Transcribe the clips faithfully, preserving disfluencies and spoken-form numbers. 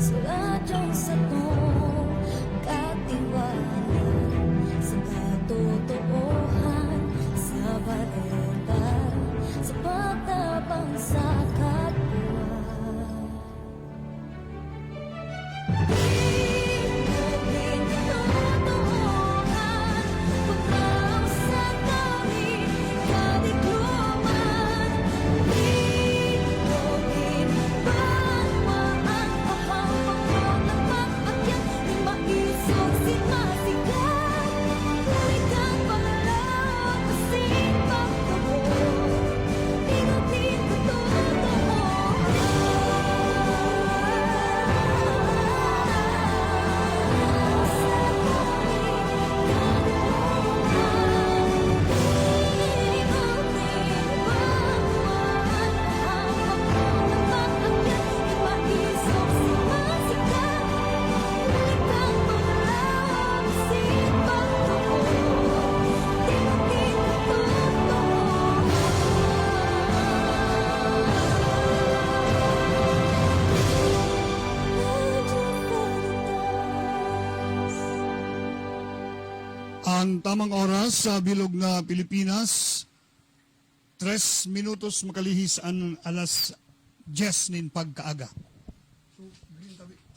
Sa radyong satong katiwala, sa katotohan, sa balita, sa pagtabang sa kapwa. Ang tamang oras sa bilog na Pilipinas, tres minutos makalihis an alas dyes nin pagkaaga.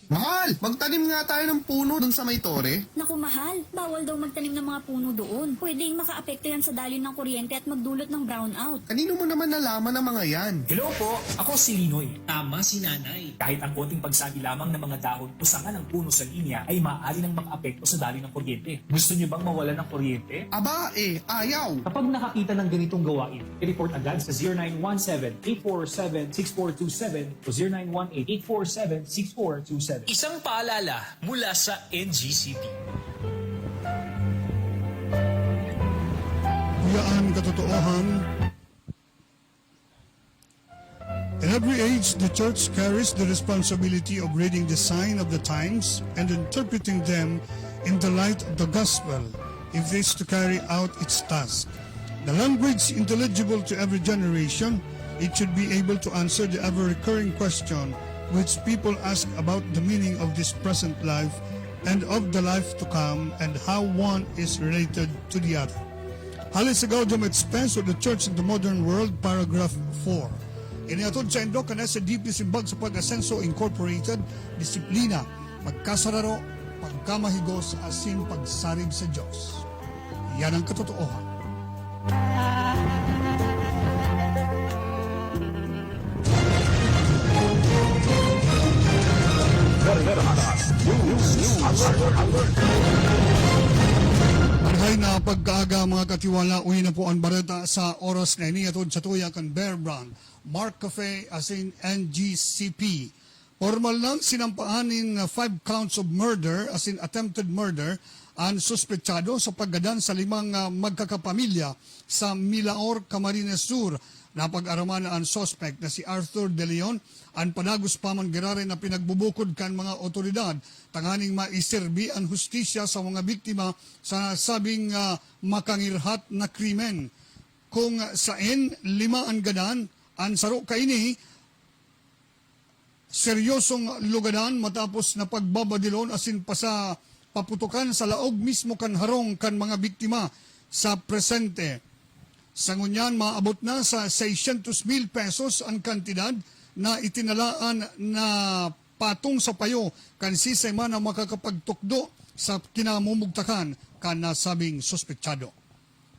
Mahal, magtanim nga tayo ng puno dun sa may tore. Naku, mahal, bawal daw magtanim ng mga puno doon. Pwedeng makaapekto yan sa daloy ng kuryente at magdulot ng brownout. Kanino mo naman nalaman ang mga yan? Hello po, ako si Linoy. Tama si Nanay. Kahit ang konting pagsabi lamang ng mga dahon o sanga ng puno sa linya ay maaari nang makaapekto sa daloy ng kuryente. Gusto niyo bang mawalan ng kuryente? Aba, eh, ayaw! Kapag nakakita ng ganitong gawain, i-report agad sa zero nine one seven, eight four seven, six four two seven o zero nine one eight, eight four seven, six four two seven. Isang paalala mula sa N G C P. Kuyaan katotoohan. In every age, the Church carries the responsibility of reading the sign of the times and interpreting them in the light of the gospel, if it is to carry out its task. The language intelligible to every generation, it should be able to answer the ever-recurring question which people ask about the meaning of this present life and of the life to come, and how one is related to the other. Hale sa Gaudium et Spes of the Church in the Modern World, paragraph four. Inihatod saindo kan S N D P Simbag sa Pag-Asenso Incorporated, disiplina, pagkasararo, pagkamahigos, asin pagsarib sa Dios. Yan ang katotoohan. Verdaderas News Alert. Marhay na pagkaaga, mga katiwala, uwi na po ang bareta sa oras na ini. Atod sa tuya kan Bear Brand, Mark Cafe, asin N G C P. Pormal nang sinampahan nin, uh, five counts of murder, asin attempted murder, an suspetsado sa paggadan sa limang, uh, magkakapamilya sa Milaor, Camarines Sur. Napag-araman na an suspect na si Arthur De Leon, an padagos pa man giraray na pinagbubukod kan mga otoridad tanganing maiserbi an hustisya sa mga biktima sa nasabing, ah, makangirhat na krimen. Kung saen, lima an gadan, an saro kaini, seryosong lugadan matapos na pagbabadilon asin pasa paputokan sa laog mismo kan harong kan mga biktima sa presente. Sa ngunyan, maabot na sa seiscientos mil pesos an kantidad na itinalaan na patong sa payo kan sisay man na makakapagtukdo sa kinamumugtakan kan nasabing suspetsado.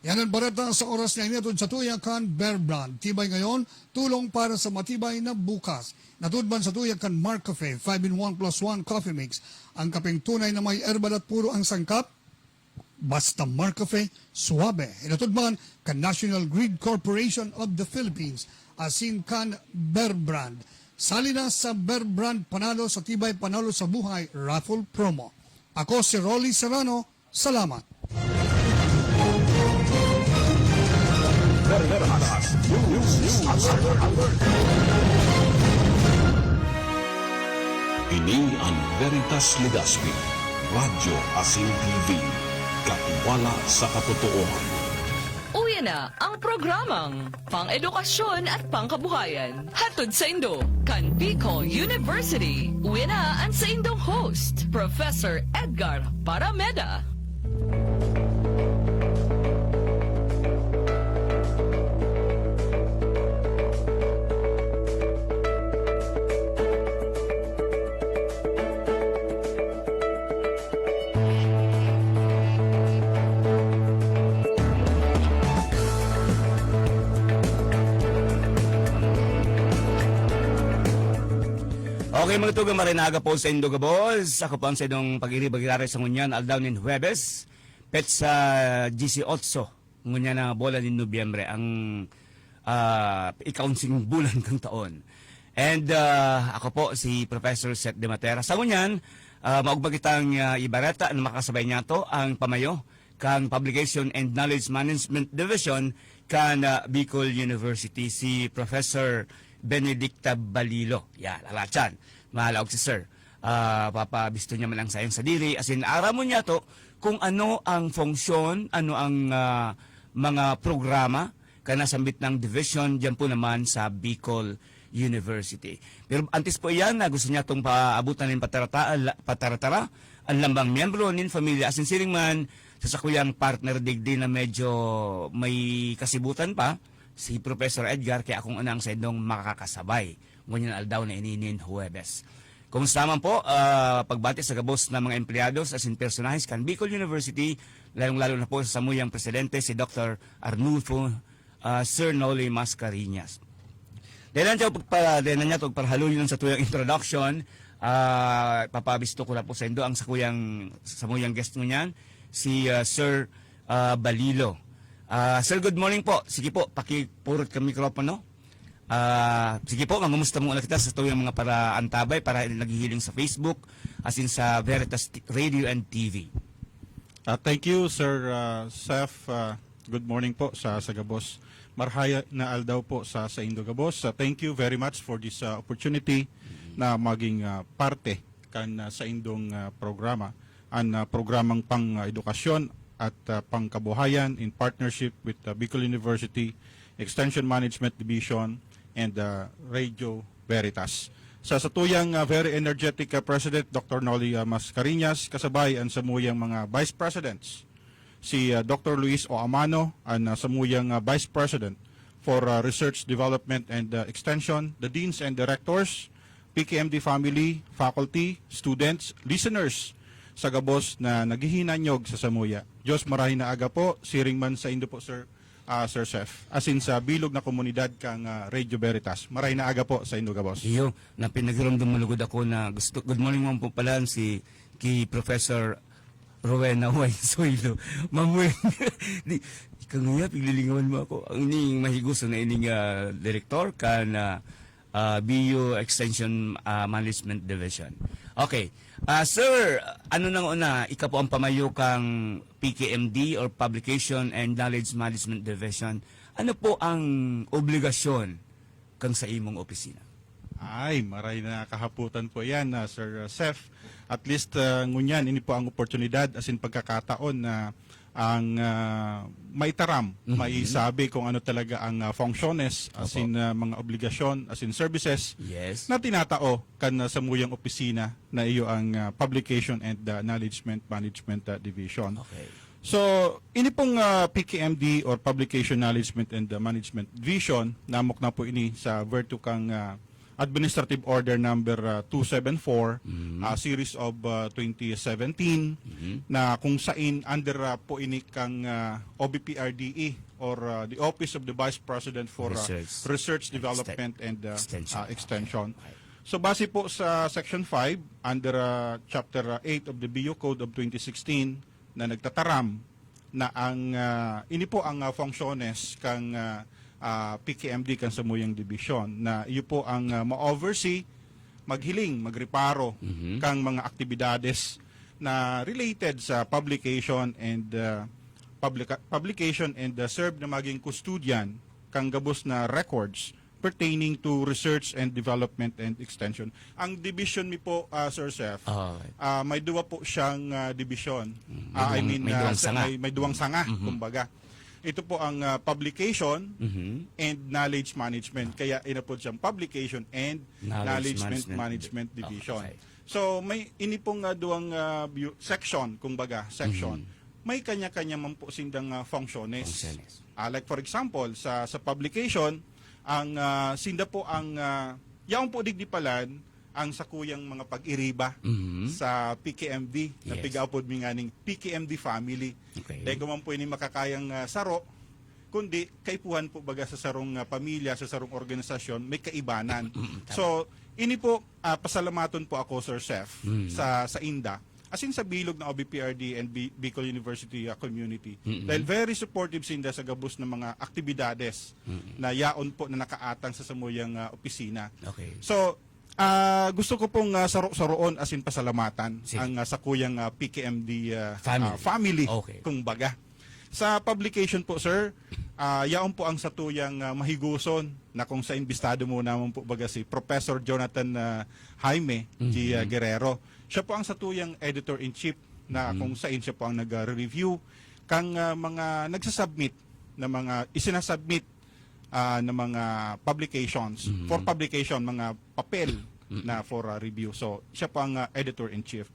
Yan ang bareta sa oras na ini, atod sa tuya kan Bear Brand. Tibay ngayon, tulong para sa matibay na bukas. Natudman sa tuya kan Mark Cafe, five-in-one plus one Coffee Mix. Ang kapeng tunay na may herbal at puro ang sangkap. Basta Mark Cafe, suabe. Hinatod man kan National Grid Corporation of the Philippines, asin kan Bear Brand. Sali na sa Bear Brand Panalo sa Tibay, Panalo sa Buhay Raffle Promo. Ako si Rolly Serrano. Salamat. Verdaderas News Alert. Ini an Veritas Legazpi, Radyo asin T V. Katiwala sa katotoohan. Uya na ang programang pang-edukasyon at pangkabuhayan. Hatod saindo Kan Bicol University, uwi na an saindong host, Professor Edgar Parameda. Okay, mga tugang, maray na aga po sa indo gabos. Ako po ang sa inyong pag-iribag-irari sa ngunyan, aldaw nin Huwebes, petsa disiotso, ngunyan na bola nin Nobyembre, ang ah, ikaunsing bulan kan taon. And ah, ako po si Professor Seth De Matera. Sa ngunyan, ah, maugma kitang ah, ibareta na makasabay niyato ang pamayo kan Publication and Knowledge Management Division kan ah, Bicol University, si Professor Benedicta Balilo. Yan, alatsan. Mahalaog si Sir. Ah, papabisto niya man ang sayang sadiri. As in, aramon niya to kung ano ang fonksyon, ano ang ah, mga programa kan nasambit nang division diyan po naman sa Bicol University. Pero antes po iyan, na gusto niya itong paabutan ng patarata, patartara, ang lambang miyembro nin familia, asin siring man sa sakuyang partner digdi na medyo may kasibutan pa, si Professor Edgar, kaya akong unang sa indong makakasabay. Ngunyan aldaw na ini nin Huwebes. Kumusta man po, ah, pagbati sa gabos na mga empleyados asin personahes kan Bicol University, lalong-lalo na po sa samuyang presidente, si Doktor Arnulfo, ah, Sir Noli Mascareñas. Dahil na niya, pagpa, dahil na niya, pagparhaluyon sa tuyang introduction, ah, papabisto ko na po sa indo ang sakuyang, samuyang guest ngunyan, si ah, Sir ah, Balilo. Ah, sir, good morning po. Sige po, pakipurot ka mikropono. Ah, sige po, mangumusta muna kita sa tuyang mga paraantabay para naghihiling sa Facebook, asin sa Veritas T- Radio and T V. Ah, thank you, Sir ah, Seth. Ah, good morning po sa sa gabos. Marhay na aldaw po sa sa indo gabos. Ah, thank you very much for this ah, opportunity na maging ah, parte kan ah, sa indong ah, programa, an ah, programang pang ah, edukasyon at ah, pangkabuhayan in partnership with ah, Bicol University Extension Management Division and ah, Radio Veritas. Sa satuyang ah, very energetic ah, President Doktor Noli ah, Mascareñas, kasabay an samuyang mga Vice Presidents, si ah, Doktor Luis O Amano, an ah, samuyang ah, Vice President for ah, Research, Development and ah, Extension, the Deans and Directors, P K M D family, faculty, students, listeners sa gabos na naghihinanyog sa samuya. Diyos, marahay na aga po, siring man sa indo po, Sir ah, Sir Seth, asin sa bilog na komunidad kan ah, Radio Veritas. Maray na aga po sa indo gabos. Iyo, na pinagiromdom malugod ako na gusto, good morning man po pala si ki Professor Rowena Wine Soylo. Mamuing, di, ikaw nga, piglilingawan mo ako. Ang ining mahiguso na ining ah, direktor kan ah, ah, B U Extension ah, Management Division. Okay. Ah, sir, ano nang una, ika po ang pamayo kang P K M D or Publication and Knowledge Management Division. Ano po ang obligasyon kang sa imong opisina? Ay, maray na kahaputan po yan, ah, Sir Seth. At least, ah, ngunyan, ini po ang oportunidad, asin pagkakataon na ang ah, maitaram, maisabi kung ano talaga ang ah, funciones, asin ah, mga obligasyon, asin services Yes. na tinatao kan ah, samuyang opisina na iyo ang ah, Publication and ah, Acknowledgement Management ah, Division. Okay. So, ini pong ah, P K M D or Publication Acknowledgement and ah, Management Division, namok na po ini sa virtue kang ah, Administrative Order Number ah, two seven four, ah, Series of ah, twenty seventeen, na kung sain under ah, po ini kang ah, O B P R D E or ah, the Office of the Vice President for ah, Research. Research, Exten- Development and ah, Extension. ah, Extension. Okay. So base po sa Section five under ah, Chapter ah, eight of the B U Code of twenty sixteen na nagtataram na ang ah, ini po ang ah, funciones kang ah, ah, P K M D kan samuyang dibisyon na iyo po ang ah, ma-oversee, maghiling, magreparo kang mga aktibidades na related sa publication and ah, publica- publication and ah, serve na maging custodian kang gabos na records pertaining to research and development and extension. Ang division mi po, ah, Sir Seth, Alright. ah, may duwa po siyang ah, division. May Ah, I duwang- mean, may ah, duwang sa- sanga. may, may duwang sanga, kumbaga. Ito po ang, ah, publication Mhm. and knowledge management. Kaya inapod siyang publication and Knowledge knowledge management. management division. Okay. So, may ini pong, ah, duwang, ah, bu- section, kumbaga, section. Mhm. May kanya-kanya man po sindang, ah, functions. Functions. Ah, like for example, sa sa publication, ang, ah, sinda po ang, ah, yaon po digdi palan ang sakuyang mga pag-iriba Mhm. sa P K M D, na Yes. pigaapod mi nganing P K M D family. Okay. Dahil man po ini makakayang, ah, saro, kundi kaipuhan po baga sa sarong, ah, pamilya, sa sarong organisasyon, may kaibanan. Tama. So, ini po, ah, pasalamaton po ako, Sir Chef, Mm. sa sa inda. As in sa bilog na O B P R D and Bi- Bicol University, ah, community. Mm-mm. Dahil very supportive sinda sa gabos na mga aktibidades Mm-mm. na yaon po na nakaatang sa samuyang, ah, opisina. Okay. So, ah, gusto ko pong, ah, saro-saroon as in pasalamatan Sige. ang, ah, sakuyang, ah, P K M D, ah, Family. ah, family, Okay. kumbaga. Sa publication po, sir, ah, yaon po ang satuyang, ah, mahiguson na kung sa imbistado mo naman po baga si Professor Jonathan, ah, Jaime G, ah, Mhm. Guerrero. Siya po ang satuyang editor-in-chief na Mhm. kung saan siya po ang nag-review kang, ah, mga nagsasubmit na mga isinasubmit, ah, na mga publications Mhm. for publication, mga papel Mhm. na for, ah, review. So, siya po ang, ah, editor-in-chief.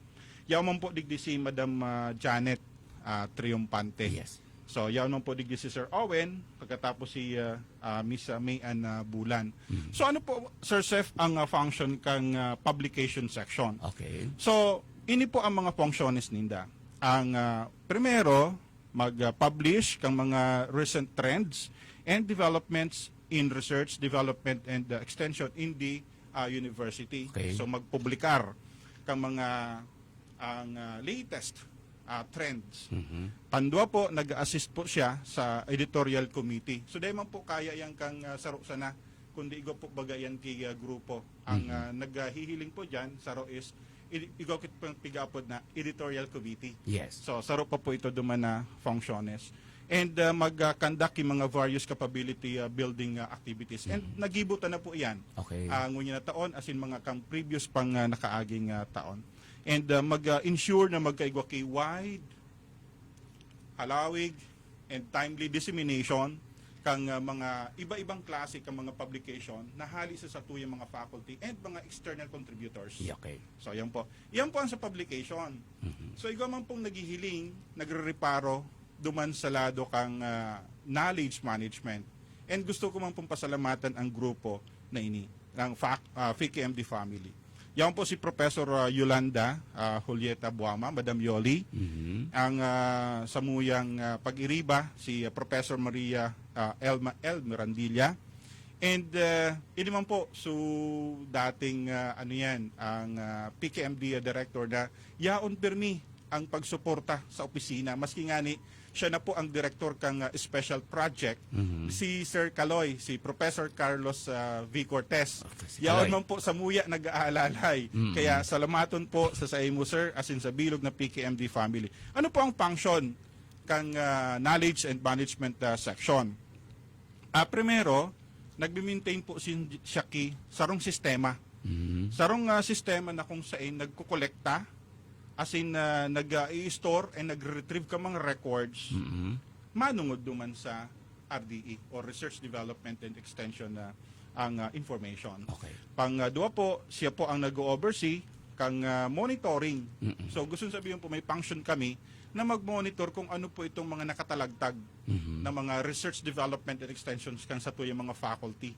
Yaon man po digdi si Madam, ah, Janet, ah, Triumpante. Yes. So, yaon man po digdi si Sir Owen, pagkatapos si, ah, ah, Miss, ah, May Ann, ah, Bulan. Mhm. So, ano po, Sir Chef, ang, ah, function kang, ah, publication section? Okay. So, ini po ang mga funksyones ninda. Ang, ah, primero, mag-publish kang mga recent trends and developments in research, development, and, uh, extension in the, uh, university. Okay. So, magpublikar kang mga ang, uh, latest, uh, trends. Mhm. Pandua po, nag-assist po siya sa editorial committee. So, dahil man po kaya yan kang, uh, saro sana, kundi igwa po baga yan ki, uh, grupo. Ang, Mhm. uh, naghihiling po dyan, saro is, i- igwa kit pang pigaapod na editorial committee. Yes. So, saro pa po ito duman na functions. And, uh, mag-conduct yung mga various capability, uh, building, uh, activities. And Mhm. nagibutan na po yan. Okay. Ah, ngunyan na taon, as in mga kang previous pang, ah, nakaaging, ah, taon. And, ah, mag, ah, ensure na magkaigwa ki wide, halawig, and timely dissemination kang, ah, mga iba-ibang klase kang mga publication na hali sa satuyang mga faculty and mga external contributors. Yeah, okay. So, yan po. Yan po ang sa publication. Mhm. So, igwa man pong naghihiling, nagre-reparo, duman sa lado kang, ah, knowledge management. And gusto ko man pong pasalamatan ang grupo na ini, ang fac-, ah, F I C M D family. Yan po si Professor, ah, Yolanda, ah, Julieta Buama, Madam Yoli, Mhm. ang, ah, samuyang, ah, pag-iriba, si, ah, Professor Maria, ah, Elma L. Mirandilla. And, ah, ini man po, so dating, ah, ano yan, ang, ah, F I C M D director na yaon pirmi ang pagsuporta sa opisina. Maski ngani, siya na po ang direktor kang, ah, special project, Mhm. si Sir Kaloy, si Professor Carlos, ah, V. Cortez. Okay, si Yaon Kaloy. Man po sa muya nag-aalalay. Mhm. Kaya salamatun po sa saimo, sir, as in sa bilog na F I C M D family. Ano po ang function kang, ah, knowledge and management, ah, section? Ah, primero, nagmi-maintain po sin-, siya ki sarong sistema. Mhm. Sarong, ah, sistema na kung saan nagkokolekta, as in, ah, nag, ah, i-store and nagre-retrieve ka mga records, Mhm. manungod duman sa R D E or Research Development and Extension na ang, ah, information. Okay. Pang, ah, dua po, siya po ang nag-oversee kang, ah, monitoring. Mm-mm. So, gusto sabihin po, may function kami na mag-monitor kung ano po itong mga nakatalagtag Mhm. na mga research development and extensions kan satuyang mga faculty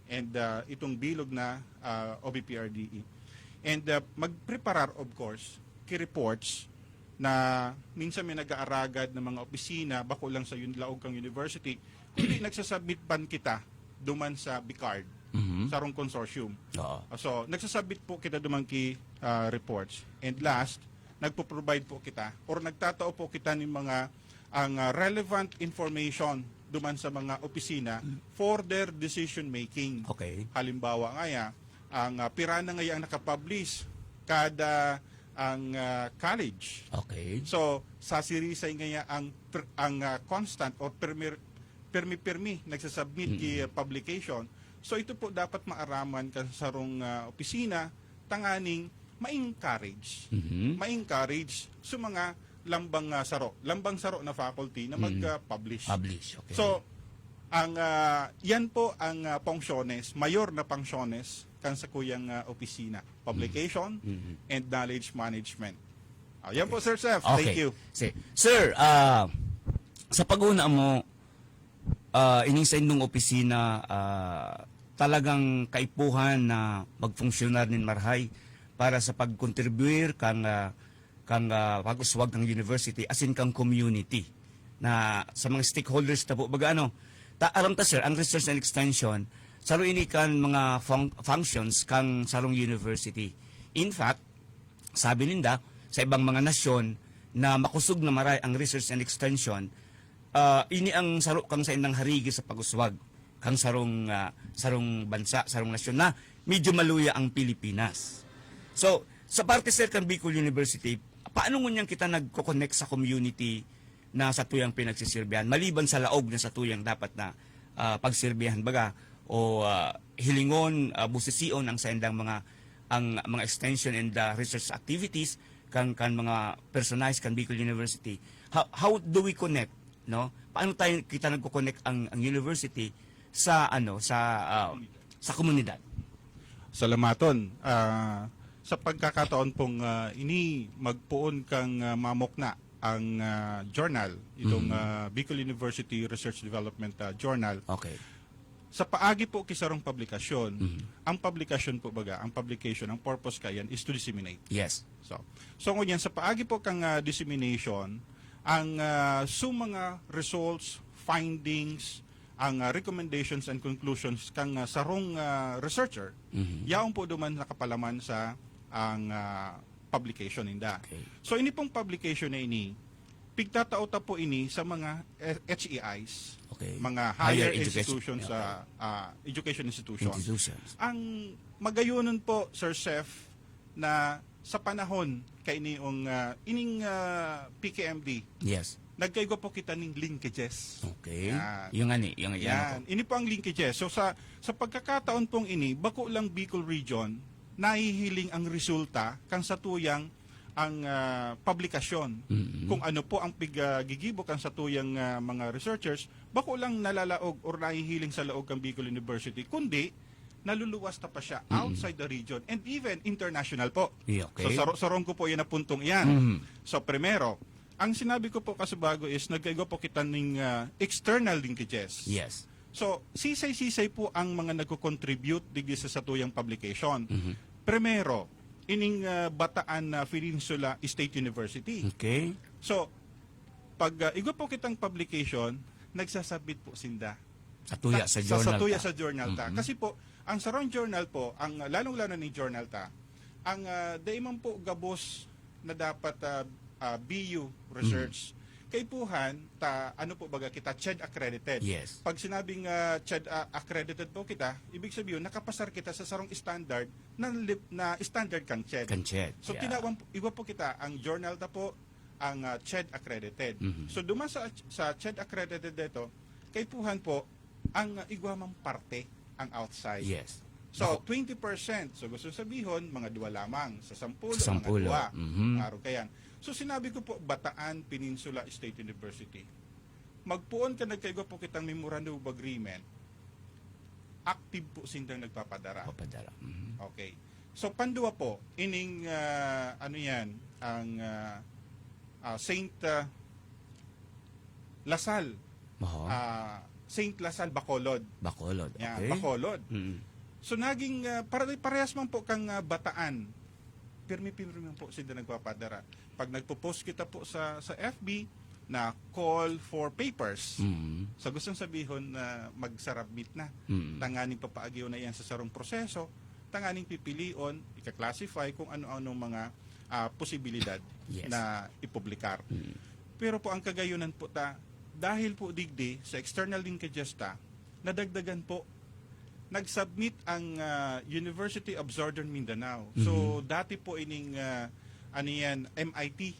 and, ah, itong bilog na, ah, O B P R D E. And, ah, magpreparar, of course, ki reports na minsan may nag-aaragad ng mga opisina, bako lang sa yun, laog kang university, kundi nagsasubmit pan kita duman sa BICARD, Mhm. sarong consortium. Oo. So, nagsasubmit po kita duman ki, ah, reports. And last, nagpo-provide po kita or nagtatao po kita ng mga ang, ah, relevant information duman sa mga opisina for their decision making. Okay. Halimbawa ngaya, ang, ah, pira na ngaya ang nakapublish kada ang, ah, college. Okay. So, sasirisay ngaya ang pr- ang, ah, constant or permi-, permi-permi nagsasubmit Mm. ki, ah, publication. So, ito po dapat maaraman kan sarong, ah, opisina tanganing ma-encourage. Mhm. Ma-encourage sa mga lambang, ah, saro, lambang saro na faculty na Mm. mag, ah, publish. Publish, okay. So, ang, ah, yan po ang, ah, pungsyones, mayor na pungsyones kan sakuyang, ah, opisina, publication Mm. and knowledge management. Ah, yan po, Okay. Sir Seth. Thank Okay. you. Si-, sir, ah, sa pag-una mo, ah, ining saindong opisina, ah, talagang kaipuhan na magfunksyonar nin marahay para sa pagkontribuir kan, ah, kan, ah, pag-uswag kan university, asin kan community, na sa mga stakeholders ta po. Baga ano, ta-, aram ta, sir, ang research and extension, saro ini kan mga fun-, functions kan sarong university. In fact, sabi ninda, sa ibang mga nasyon na makosog na marahay ang research and extension, ah, ini ang saro kan saindang harigi sa pag-uswag kan sarong, ah, sarong bansa, sarong nasyon na medyo maluya ang Pilipinas. So, sa parte, sir, kan Bicol University, paano ngunyan kita nagko-connect sa community na satuyang pinagsisirbihan, maliban sa laog na satuyang dapat na, ah, pagsirbihan, baga, o, ah, hilingon, ah, busision ang saindang mga, ang mga extension and, ah, research activities kan, kan mga personalized kan Bicol University? How, how do we connect, no? Paano tayo, kita nagko-connect ang, ang university sa, ano, sa, ah, sa komunidad? Salamaton. Ah, sa pagkakataon pong, ah, ini, magpoon kang, ah, mamukna ang, ah, journal, itong, Mhm. ah, Bicol University Research Development, ah, Journal. Okay. Sa paagi po ki sarong publikasyon, Mhm. ang publikasyon po, baga, ang publication, ang purpose kayan is to disseminate. Yes. So, so ngunyan, sa paagi po kang, ah, dissemination, ang, ah, su mga results, findings, ang, ah, recommendations and conclusions kang, ah, sarong, ah, researcher, Mhm. yaon po duman nakapalaman sa ang, ah, publication ninda. Okay. So, ini pong publication na ini, pigtatao ta po ini sa mga, eh, H E Is, Okay. mga Higher higher education. institutions sa, Okay. ah, education institutions. Institutions. Ang magayonon po, Sir Chef, na sa panahon kaini ong, ah, ining, ah, P K M D, Yes. nagkaigwa po kita ning linkages. Okay. Yan. Yung ani, yung, yung ano Yan. po. Ini po ang linkages. So, sa, sa pagkakataon pong ini, bako lang Bicol Region, nahihiling ang resulta kan satuyang ang, ah, publikasyon. Mm. Kung ano po ang pig-, ah, gigibo kan satuyang, ah, mga researchers, bako lang nalalaog or nahihiling sa laog kan Bicol University, kundi naluluwas ta pa siya Mm. outside the region and even international po. Yeah, okay. So, saro-, sarong ko po yan na puntong iyan. Mm. So, primero, ang sinabi ko po kasubago is nagkaigwa po kita ning, ah, external linkages. Yes. So, sisay-sisay po ang mga nagko-contribute digdi sa satuyang publication. Mhm. Primero, ining, ah, Bataan na Peninsula State University. Okay. So, pag, ah, igwa po kitang publication, nagsasubmit po sinda. Satuya Ta-, sa sa journal satuya ta. sa journal ta. Mm-mm. Kasi po, ang sarong journal po, ang, ah, lalong-lalo ni journal ta, ang, ah, dai man po gabos na dapat, ah, ah, B U research. Mm. Kaipuhan ta, ano po baga kita, CHED accredited. Yes. Pag sinabing, ah, CHED, ah, accredited po kita, ibig sabihin, nakapasar kita sa sarong standard na lip-, na standard kang CHED. Kang CHED, So, yeah. tinawan po, iba po kita, ang journal ta po, ang, ah, CHED accredited. Mhm. So, duman sa, sa CHED accredited dito, kaipuhan po, ang, ah, igwa mang parte ang outside. Yes. So, Bako- twenty percent. So, gusto sabihon, mga duwa lamang. Sa sampulo, Sa mga sampulo. duwa. Mhm. Araw kayan. So, sinabi ko po, Bataan Peninsula State University. Magpoon ka, nagkaigwa po kitang memorandum of agreement. Active po sindang nagpapadara. Papadara. Mhm. Okay. So, pandua po, ining, ah, ano yan, ang, ah, ah, Saint, ah, Lasal. Oho. Ah, Saint Lasal, Bacolod. Bacolod, Yan, okay. Bacolod. Mm. So, naging, ah, pare-, parehas man po kang, ah, Bataan. Pirmi-pirmi man po sila nagpapadara. Pag nagpo-post kita po sa, sa F B na call for papers, Mm. sa gustong sabihon na magsarabmit na. Mm. Tanganing papaagiw na yan sa sarong proseso, tanganing pipilion, ika-classify kung ano-anong mga, ah, posibilidad Yes. na ipublikar. Mm. Pero po ang kagayunan po ta, dahil po digdi sa external linkages ta, nadagdagan po. Nag-submit ang, ah, University of Southern Mindanao. So, Mhm. dati po ining, ah, ano yan, M I T.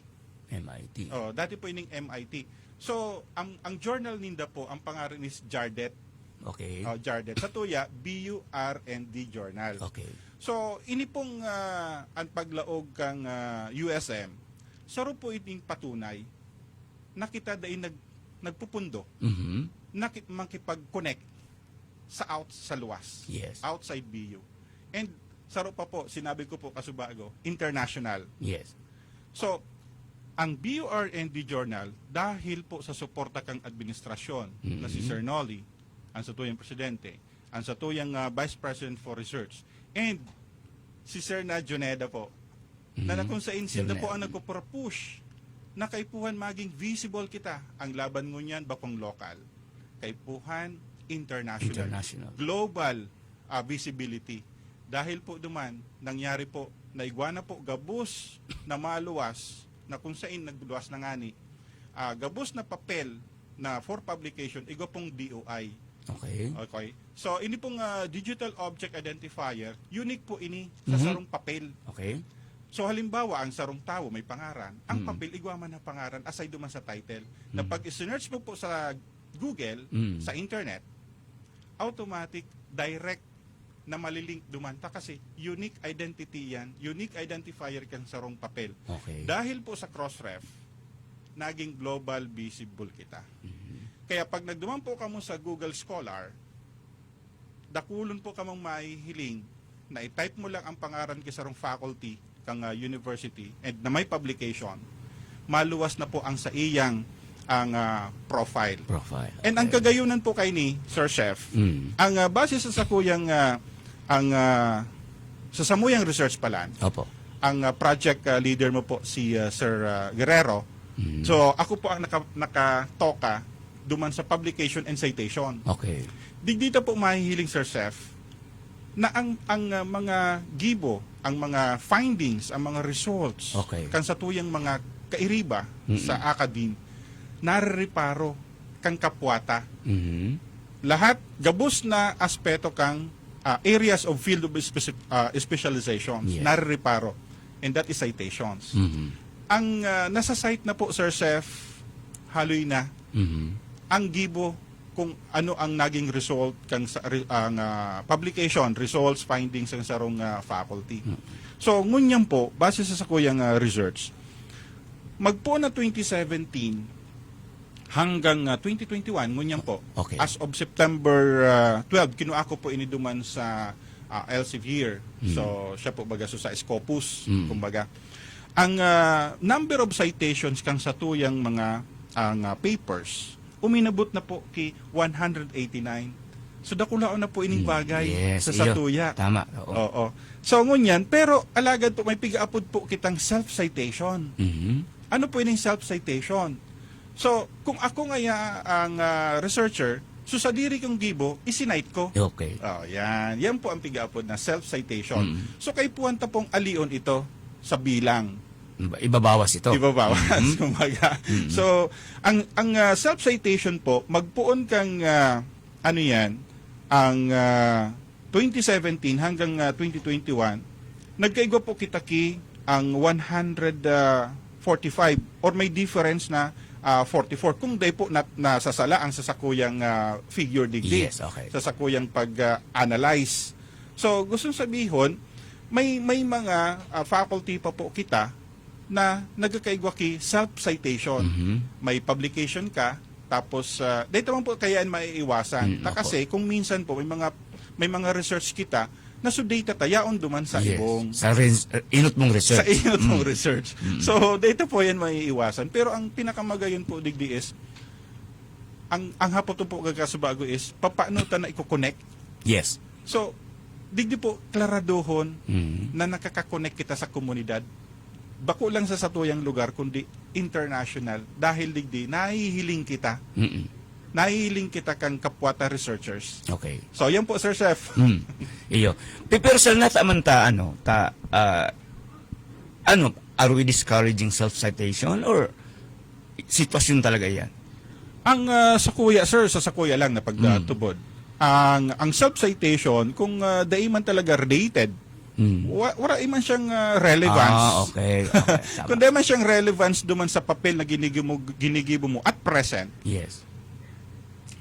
M I T. Oh, dati po ining M I T. So, ang, ang journal ninda po, ang pangaran is JARDET. Okay. Oh, JARDET. Sa tuya, B U R and D Journal. Okay. So, ini pong, ah, ang paglaog kang, ah, U S M, Saro po ining patunay na kita dai nag-, nagpupundo Mhm. na ki-, makipag-connect sa out-, sa luwas, Yes. outside B U. And saro pa po, sinabi ko po kasubago, international. Yes. So, ang B U R N D Journal, dahil po sa suporta kang administrasyon na si Mhm. Sir Nolly, ang satuyang presidente, ang satuyang ah, Vice President for Research, and si Sir na Juneda po, na, na Mhm. kung sain sila po Juneda. ang nagpo-push na kaipuhan maging visible kita. Ang laban ngunyan, bakong lokal. Kaipuhan, international. International. Global ah, visibility. Dahil po duman, nangyari po na igwa na po gabos na maluwas na kung sain nagluwas na ngani, ah, gabos na papel na for publication, igwa pong D O I. Okay. Okay. So, ini pong ah, digital object identifier, unique po ini sa Mhm. sarong papel. Okay. So, halimbawa, ang sarong tawo may pangaran, ang Mm. papel igwa man na pangaran aside duman sa title. Na Mm. pag i-search mo po sa Google, Mm. sa internet, automatic, direct na malilink duman ta kasi unique identity yan, unique identifier kan sarong papel. Okay. Dahil po sa Crossref, naging global visible kita. Mhm. Kaya pag nagduman po kamo sa Google Scholar, dakulon po kamong mahihiling na i-type mo lang ang pangaran ki sarong faculty kang ah, university and na may publication, maluwas na po ang sa iyang ang ah, profile. Profile. And ang Okay. kagayunan po kay ni Sir Chef, Mm. ang ah, base sa sakuyang ah, ang ah, sa samuyang research pala, Opo. ang ah, project ah, leader mo po si ah, Sir ah, Guerrero. Mm. So ako po ang naka, nakatoka duman sa publication and citation. Okay. Digdi ta po mahihiling, Sir Chef, na ang ang ah, mga gibo, ang mga findings, ang mga results Okay. kan satuyang mga kairiba Mm-mm. sa academe, narereparo kan kapwa ta. Mhm. Lahat gabos na aspeto kang ah, areas of field of speci- ah, specializations, Yes. narereparo. And that is citations. Mhm. Ang ah, nasa site na po, Sir Chef, haloy na Mhm. ang gibo kung ano ang naging result kang sa, re- ang ah, publication results, findings ng sarong ah, faculty. Mm. So ngunyan po, base sa sakuyang ah, research, magpoon na twenty seventeen hanggang ah, twenty twenty-one, ngunyan po, Okay. as of September ah, twelve, kinuha ko po ini duman sa ah, Elsevier. Mm. So siya po baga so sa Scopus, Mm. kumbaga. Ang ah, number of citations kang satuyang mga ang ah, papers uminabot na po ki one hundred eighty-nine. So dakulaon na po ining Mm, bagay yes, sa iyo. satuya. Tama, oo. Oo. So ngunyan, pero alagad po may pigaapod po kitang self-citation. Mhm. Ano po ining self-citation? So kung ako ngaya ang ah, researcher, so sadiri kong gibo, isinite ko. Okay. Oh, yan. Yan po ang pigaapod na self-citation. Mm. So kaipuhan ta pong alion ito sa bilang. Iba- Ibabawas ito. Ibabawas, Mhm. kumbaga. Mhm. So, ang ang ah, self-citation po, magpoon kang ah, ano yan, ang ah, twenty seventeen hanggang ah, twenty twenty-one, nagkaigwa po kita ki ang one hundred forty-five or may difference na ah, forty-four. Kung dai po nat- nasasala ang sa sakuyang ah, figure digdi, Yes, okay. sa sakuyang pag-analyze. So, gustong sabihon, may may mga ah, faculty pa po kita na nagkakaigwa ki self-citation. Mhm. May publication ka, tapos uh, dito man po kaya yan maiiwasan. Mm, Ta opo. Kasi kung minsan po may mga may mga research kita na so data ta yaon duman sa Yes. ibong Sa res- uh, inot mong research. Sa inot mong Mm. research. Mm. So, data po yan maiiwasan. Pero ang pinakamagayon po digdi is, ang, ang hapot po gagasubago is, papaano ta na i-connect? Yes. So, digdi po, klaradohon Mm. na nakaka-connect kita sa komunidad. Bako lang sa satuyang lugar, kundi international. Dahil digdi, nahihiling kita. Mm-mm. Nahihiling kita kang kapwa ta researchers. Okay. So, yan po, Sir Chef. Mm. Iyo. Pe- Pero sir, nata man ta, ano, ta, ah, ano, are we discouraging self-citation or sitwasyon talaga yan? Ang ah, sakuya, sir, sa sakuya lang na pagtubod. Ang ang self-citation, kung ah, dai man talaga related, Mm. wa, wala man siyang ah, relevance. Ah, okay. Okay. Tama. Kung dai man siyang relevance duman sa papel na ginigibo, ginigibo mo at present, Yes.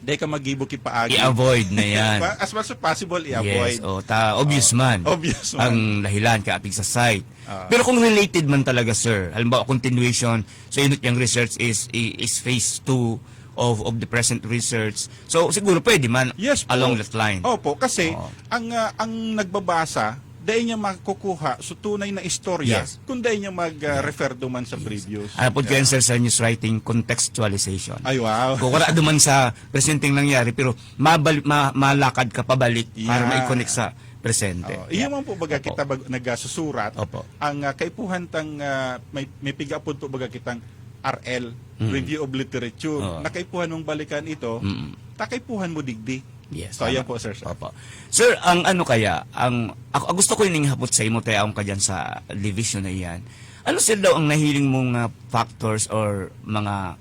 Dai ka maggibo ki paagi. I-avoid na yan. Pa- As much as possible, i-avoid. Yes, o, ta, obvious man. Obvious man. Ang dahilan kaya apig sa site. Ah. Pero kung related man talaga, sir, halimbawa, continuation, so inot yung research is is phase two of of the present research. So, siguro pwede man Yes po. Along that line. Opo, kasi Oo. ang ah, ang nagbabasa, dai niya makukuha so tunay na istorya Yes. kung dai niya mag-refer duman sa previous. Ano po dyan, sir, sa news writing, contextualization. Ay, wow. Kung wala duman sa presenteng nangyari, pero mabal, ma, malakad ka pabalik para Yeah. ma-connect sa presente. Oh, iyo man po baga Opo. kita bag, nagasusurat, Opo. ang ah, kaipuhan tang ah, may, may pigapod po baga kitang R L, Mm. Review of Literature. Oo. Nakaipuhan mong balikan ito, Mm. takaipuhan mo digdi. Yes, So, ayan tama. po, sir. sir. Opo. Sir, ang ano kaya, ang, ako, gusto ko ining hapot sa imo, tayo akong kadyan sa division na iyan. Ano sir daw ang nahiling mong ah, factors or mga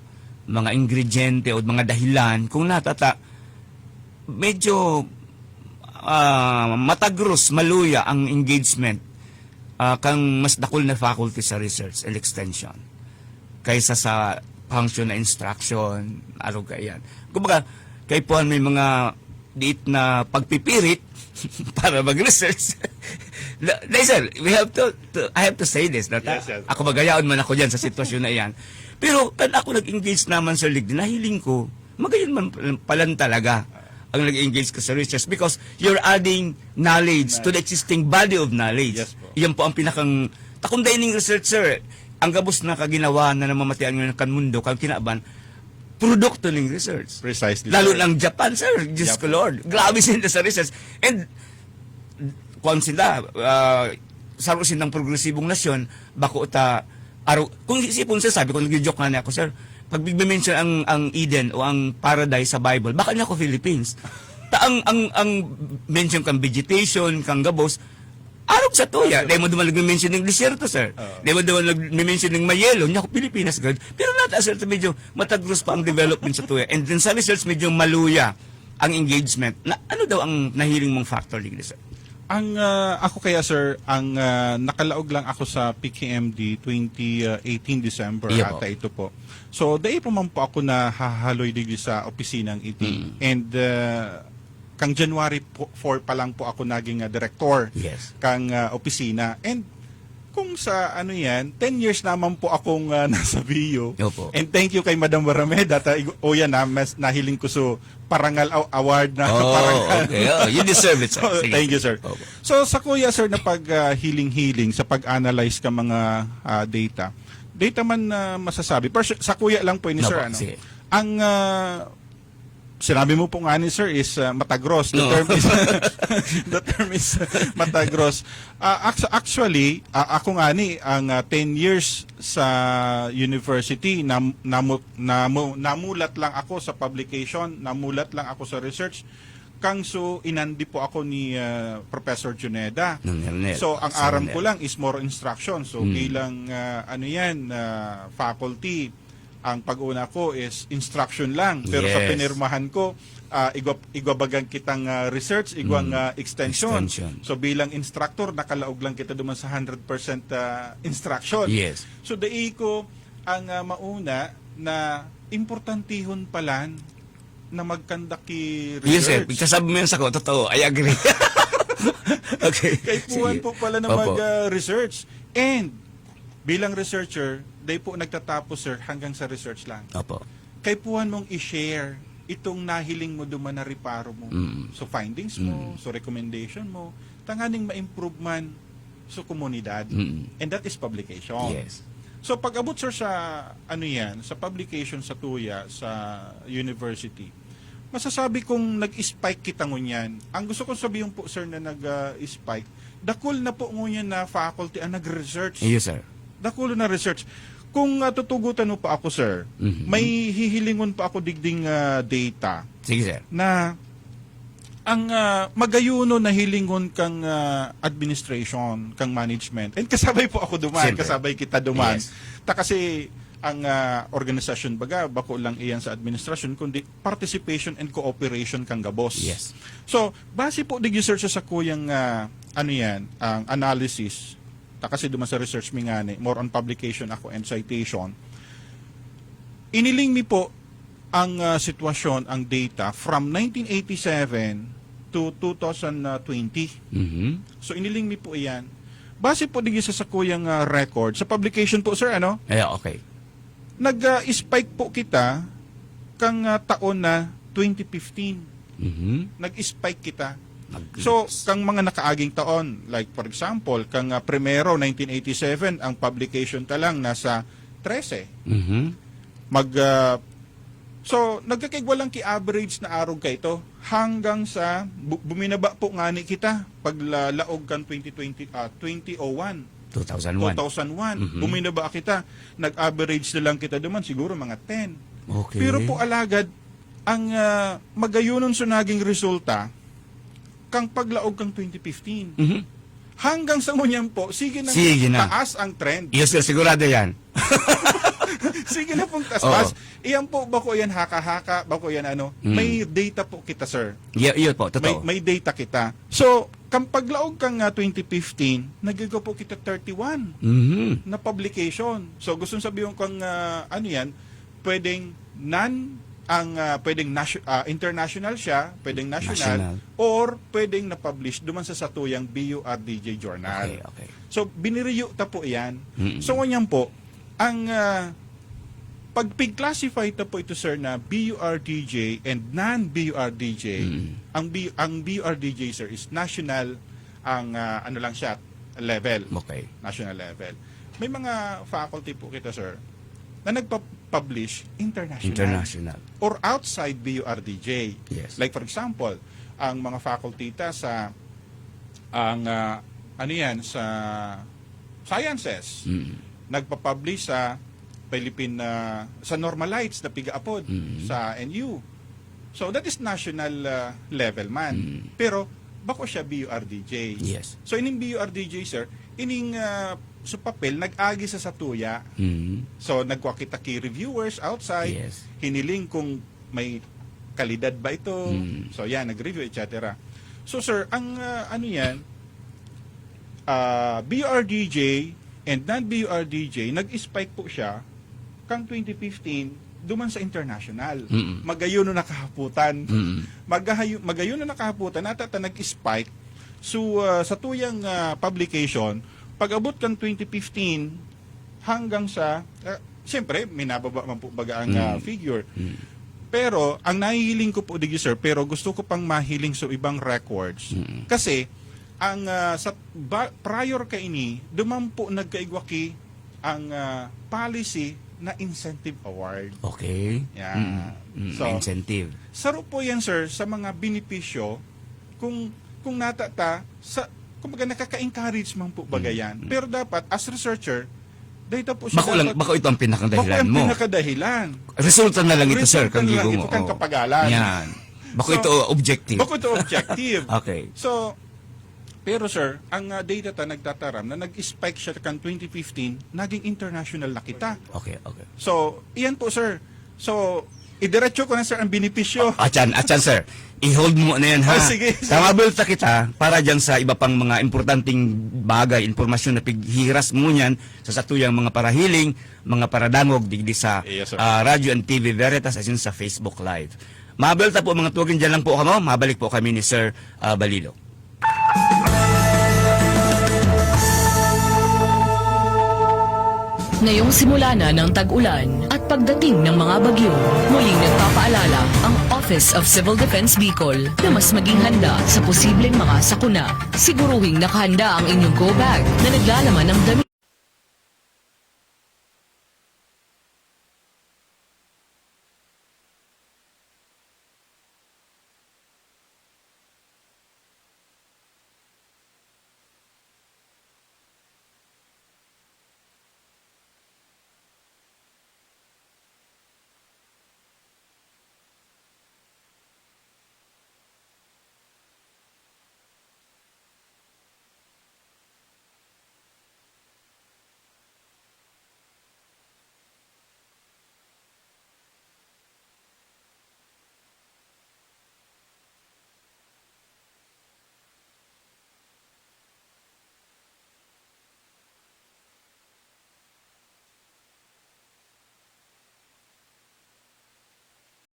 mga ingrediente o mga dahilan kung natata medyo ah, matagros, maluya ang engagement ah, kang mas dakul na faculty sa research and extension kaysa sa function na instruction, arog kaiyan. Kumbaga, kaipuhan may mga diit na pagpipirit para mag-research. Na, na, sir, we have to, to- I have to say this. Na, Yes, yes. Ako magayaon man ako dyan sa sitwasyon na iyan. Pero kan ako nag-engage naman, Sir Ligdi, nahiling ko, magayon man palan talaga ang nag-engage ka sa research because you're adding knowledge to the existing body of knowledge. Yes po. Yan po ang pinakang, takong dining research, sir. Ang gabos na kaginawa na namamatian ngayon kan mundo, kan kinaban, produkto ng research. Precisely, Lalo sir. ng Japan, sir. Diyos Japan. ko, Lord. Grabe sila sa research. And, kuwan sila, ah, saro silang progresibong nasyon, bako ta, aro, kung isipon, sir, sabi ko, nagjo-joke nga niya ako, sir. Pag mention ang, ang Eden o ang paradise sa Bible, baka niya ako Philippines. Ta ang, ang, ang mention kang vegetation, kang gabos, arog sa tuya. Dahil mo duman nag-mention ng disyerto, sir. Oo. Dahil mo duman nag-mention ng mayelo, niya ako Pilipinas, God. Pero nata, sir, medyo matagros pa ang development sa tuya. And then sa research, medyo maluya ang engagement. Na, ano daw ang nahiling mong factor, Ligdi, sir? Ang ah, ako kaya, sir, ang ah, nakalaog lang ako sa P K M D twenty eighteen December Iya po. ata ito po. So, dai pa man po ako nahahaloy digdi sa opisinang iti. Mm. And ah, kang January po, four pa lang po ako naging ah, direktor Yes. kang ah, opisina. And kung sa ano yan, ten years naman po akong ah, nasa B U. Opo. And thank you kay Madam Barameda. Ta, o yan, na, mas, nahiling ko so parangal aw- award na Oh, parangal. Okay. Oh, you deserve it, sir. Oh, Sige. thank you, sir. Opo. So, sa kuya, sir, na pag ah, healing-healing, sa pag-analyze ka mga ah, data, data man na masasabi. Pers- sa kuya lang po ini, Opo, sir, ano? Sige. Ang ah, sinabi mo po nga ni, sir, is ah, matagros. The No. term is the term is matagros. Ah, actu- actually, ah, ako nga ni ang ah, ten years sa university, nam, namu, namu, namulat lang ako sa publication, namulat lang ako sa research. Kang so inandi po ako ni ah, Professor Juneda. Ng Ernel. So, ang Sa aram Ernel. ko lang is more instruction. So, Mm. bilang ah, ano yan, ah, faculty, ang pag-una ko is instruction lang. Pero sa Yes. pinirmahan ko, ah, igwa, igwa bagang kitang ah, research, igwang Mm. ah, extension. Extension. So, bilang instructor, nakalaog lang kita duman sa hundred percent ah, instruction. Yes. So, dai ko ang ah, mauna na importantihon palan na magkandak ki Yes, sir. research. Pagkasabi mo yan sa ko, totoo. I agree. Okay. Kaipuhan Sige. po pala na Opo. mag-research. And bilang researcher, dai po nagtatapos, sir, hanggang sa research lang. Opo. Kaipuhan mong i-share itong nahiling mo duman na reparo mo. Mm. So findings mo, Mm. so recommendation mo, tanganing ma-improve man sa komunidad. Mm. And that is publication. Yes. So pag-abot, sir, sa ano yan, sa publication sa tuya, sa university, masasabi kong nag-spike kita ngunyan. Ang gusto kong sabihin po, sir, na nag-spike, dakul na po ngunyan na faculty ang nag-research. Yes, sir. Dakul na research. Kung ah, tutugutan mo pa ako, sir, Mhm. may hihilingon pa ako digding ah, data Sige, sir. na ang ah, magayuno na hilingon kang ah, administration, kang management. And kasabay po ako duman, Siyempre. kasabay kita duman. Yes. Ta kasi ang ah, organisasyon baga, bako lang iyan sa administration, kundi participation and cooperation kang gabos. Yes. So, base po digdi, sir, sa kuyang ah, ano yan, ang analysis, ta kasi duman sa research mi ngani, more on publication ako and citation. Iniling mi po ang, ah, sitwasyon, ang data from nineteen eighty-seven to two thousand twenty. Mhm. So, iniling mi po iyan. Base po digdi sa sakuyang, ah, record, sa publication po, sir, ano? Eh, okay. Nag, ah, spike po kita kang, ah, taon na twenty fifteen. Mhm. Nag-spike kita. Nag- So, kang mga nakaaging taon, like for example, kang, ah, Primero, nineteen eighty-seven, ang publication ta lang nasa trese. Mhm. Mag, ah, so, nagkakaigwa lang ki-average na arog kaito hanggang sa bu-, buminaba po ngani kita pag la-, laog kan twenty twenty, ah, twenty oh one. Two thousand one. Two thousand one. Mhm. Buminaba kita. Nag-average na lang kita duman, siguro mga ten. Okay. Pero po, alagad, ang, ah, magayonon sa naging resulta, kang paglaog kang twenty fifteen. Mhm. Hanggang sa ngunyan po, sige nang Sige na. taas ang trend. Yes, sir. Sigurado yan. Sige na pong taas. Oo. Iyan po, bako yan haka-haka, bako yan ano. Mm. May data po kita, sir. Y-, yun po, totoo. May, may data kita. So, kang paglaog kang, ah, twenty fifteen, nagigwa po kita thirty-one Mhm. na publication. So, gusto sabihin kang, ah, ano yan, pwedeng non, ang, ah, pwedeng nation-, ah, international siya, pwedeng national, National. or pwedeng na-publish duman sa satuyang B U R D J journal. Okay, okay. So, biniriyo ta po iyan. Mm-mm. So, ngunyan po, ang, ah, pag pig-classify ta po ito, sir, na B U R D J and non-B U R D J, Mm. ang B-, ang B U R D J, sir, is national, ang, ah, ano lang siya, level. Okay. National level. May mga faculty po kita, sir, na nagpa-publish international. International. Or outside B U R D J. Yes. Like, for example, ang mga faculty ta sa, ang, ah, ano yan, sa sciences, Mm. nagpa-publish sa Philippine, ah, sa Normalites na piga-apod Mm. sa N U. So, that is national, ah, level man. Mm. Pero, bako siya B U R D J. Yes. So, ining B U R D J, sir, ining, ah, sa papel, nag-agi sa satuya. Mm. So, nagkwa kita ki reviewers outside, Yes. hiniling kung may kalidad ba ito. Mm. So, yan, nag-review, et cetera. So, sir, ang, ah, ano yan, ah, B U R D J and non-B U R D J, nag-spike po siya kang twenty fifteen, duman sa international. Mm. Magayon na nakahaputan. Mm. Magahayo-, magayon na nakahaputan, nata ta nag-spike. So, ah, satuyang, ah, publication, pag-abot kan twenty fifteen, hanggang sa, ah, siyempre, minababa man po baga ang, Mm. ah, figure. Mm. Pero, ang nahihiling ko po, digdi, sir, pero gusto ko pang mahiling sa ibang records. Mm. Kasi, ang, ah, sa ba-, prior kaini, duman po nagkaigwa ki ang, ah, policy na incentive award. Okay. Yan. Mm, mm, So, incentive. saro po yan, sir, sa mga benepisyo kung, kung nata ta sa, kumbaga, nakaka-encourage man po baga Mm, yan. mm. Pero dapat, as researcher, dahil po siya Bako lang, dapat bako ito ang pinakadahilan bako ang mo. pinakadahilan. Resulta na lang ito, sir, Resulta kang na lang gibo ito, mo. kang Oo. kapagalan. Yan. Bako So, ito objective. bako ito objective. Okay. So, pero, sir, ang, ah, data ta nagtataram na nag-spike siya kan twenty fifteen, naging international na kita. Okay, okay. So, iyan po, sir. So, idiretso ko na, sir, ang benepisyo. Atyan, atyan, sir. I-hold mo na yan, ha? Ah, sige, sige. Tama, bulta kita para dyan sa iba pang mga importanteng bagay, impormasyon na pighihiras mo niyan sa satuyang mga parahiling, mga paradangog, digdi sa, Yes, sir. ah, Radyo and T V Veritas, asin sa Facebook Live. Mabel ta po, mga tugang, dyan lang po kamo. Mabalik po kami ni Sir, ah, Balilo. Ngayong simula na ng tag-ulan at pagdating ng mga bagyo, muling nagpapaalala ang Office of Civil Defense Bicol na mas maging handa sa posibleng mga sakuna. Siguruhing nakahanda ang inyong go bag na naglalaman ng damit